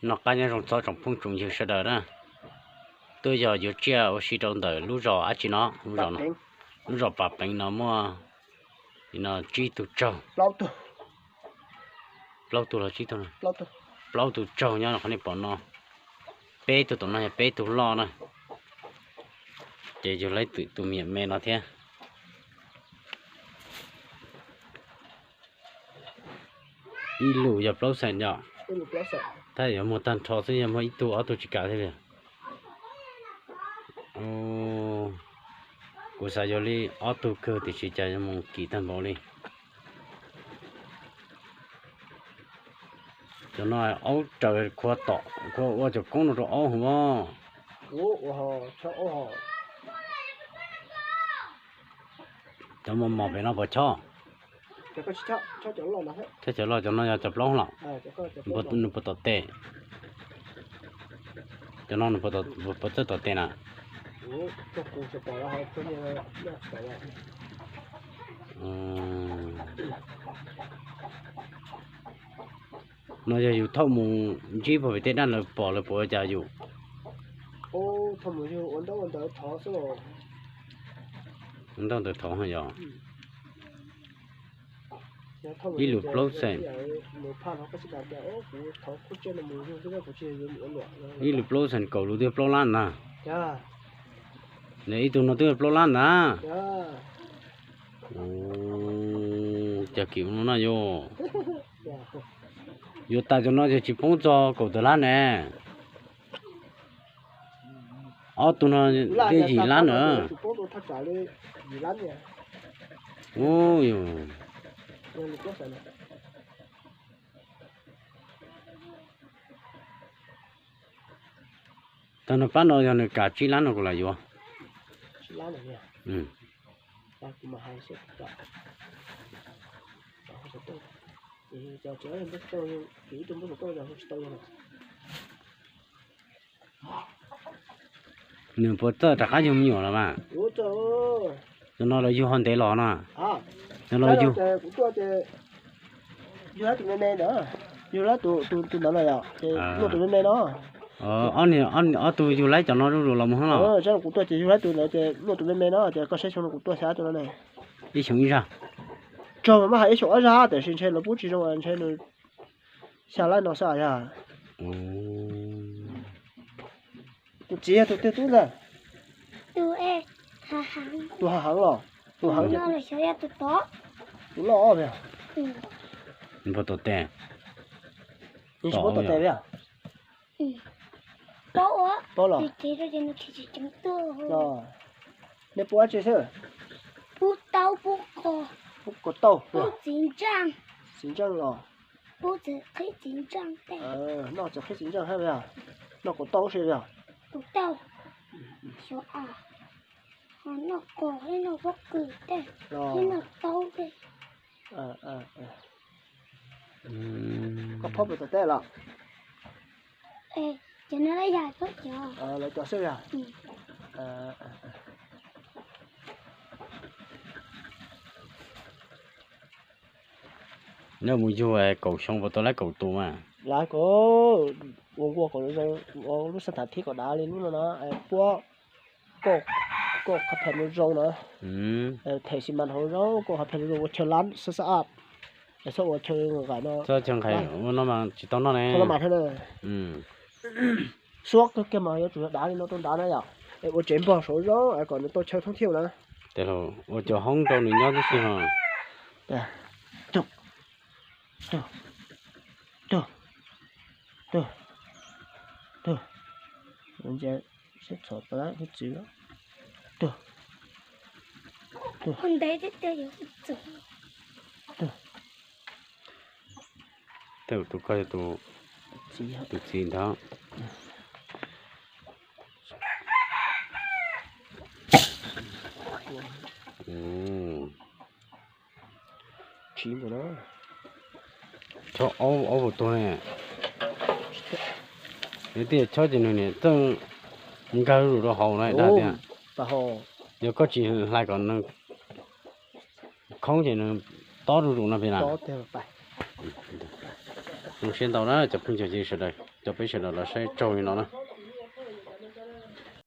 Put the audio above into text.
Noj qab nyob zoo txog tsoom phooj tsoom ywg sawv daws na. Twb yog yuav tsiaj ua si rau ntawm lub zos dab tsi no, lub zos Pam Peev no muaj li no tsib tug tsaug, plaub tug los tsib tug, plaub tug tsaug nyob qhov nej pom no. Peb tug tom no yog peb tug loj na, ces yug laib twm tus me nyuam me no thiab. Ib lus yog plaub xees yom? Tab yog muag tag nrho xwb, yog muag ib tug ob tug tsis kam thiab li. Kuv xav yuav li ob tug kawg tiam sis cas yuav mus kim tag npaum li. Cov no aub raws khua tom, khua ua cov koob no rau aub hos. Cov mos mos pem no puas chob? Chob cov loj, cov no yog cov plaub los? Nws puas tom tes? Cov no nws puas txawj tom tes na? No yog yus thauj mus ntsib puag pem tej daj lawv pom lawv puas ua cas yus? Ua ntaub ntawv thov yog ib lus plaub xees. Ib lus plaub xees kaum lus twb plaub lab na. Ib tug no twb plaub lab ntag. Cas kim no na yus. Yuav tas cov no ces tsis poob txog kaum tawm lab ne. Ob tug no twb yim lab na. Tag no pab no yog nws kam tsib lab no kuv lam yuav. Nws puas txawj rov qab yug me nyuam los mas? Cov no los yug ho ntev los no? Cov no los yug. Yug lab tus me me ntawd, yug lab tus ntawd los yog ces muaj tus me me no. Ob tug yug lab cov no zuj zus los mus hab los? Kuv tuaj ces yug lab tus ntawd ces muaj tus me me no ces koj saib xyoo no kuv tuaj xyab tus no ne. Ib xyoo ib zag. Tsaug mas maj hais ib xyoo ob zag tiam sis ntshe lawv pub tsis zoo ntshe nws xya lab no xwb yog. Tus txiv yog tus twg tub ntag? Tus ha heev los? Tus heev, tus loj os. Nws tsis pub tom tes li os? Paub los? Nej pub dab tsi xwb? Pub taub, pub qos, pub kaus tauj, pub txiv ntseej. Txiv ntseej los? Pub txiv qhib txiv ntseej tej. Noj txiv qhib txiv ntseej hab yog? Noj kaus tauj si yog? Kaus tauj, xyov as, ho noj qos thiab noj pob kws tej, thiab noj taub tej. Koj phob puas tom teb los? Cov no lawv yog cov, lawv cov xwb yog? Nyob mus yug kaum xyoo puas tau lab kaum tus mas? Lab kaum, ua nkuaj kom zoo, ua lub xab tham thib kom dav li lub no no, puab kauj qhov phem zoo no, them xi mas hauv zoo, kauj qhov phem zoo, ua chaw lab xab xab ab, txhob ua chaw nqaim no. Txhob chaw nqaim no mas tsis tau noj ne. Xuab kiag mas yuav tsum dav li no rau nrad na yom. Es ua tsev npog saud zoo es kom nws tau chaw thoob thiaj na. Ua cov hoob rau nws nyob tib si ho. Tug, tug, tug, tug. Seb txhom tau lab tub txwv. Tug, tug, tug. Tej tus ko yog tus txiv ntag. Chob aub, aub puas tuag ne? Yog tias chob ces nws niam txawj nkag zuj zus rau hauv na dag tias. Yog koj tsis hlais kom nws khoob ces nws tob zuj zus no pem na. Zoo siab ntau na cov phooj cov ywg sawv daws. Coj peb sawv daws los saib tsaug li no na.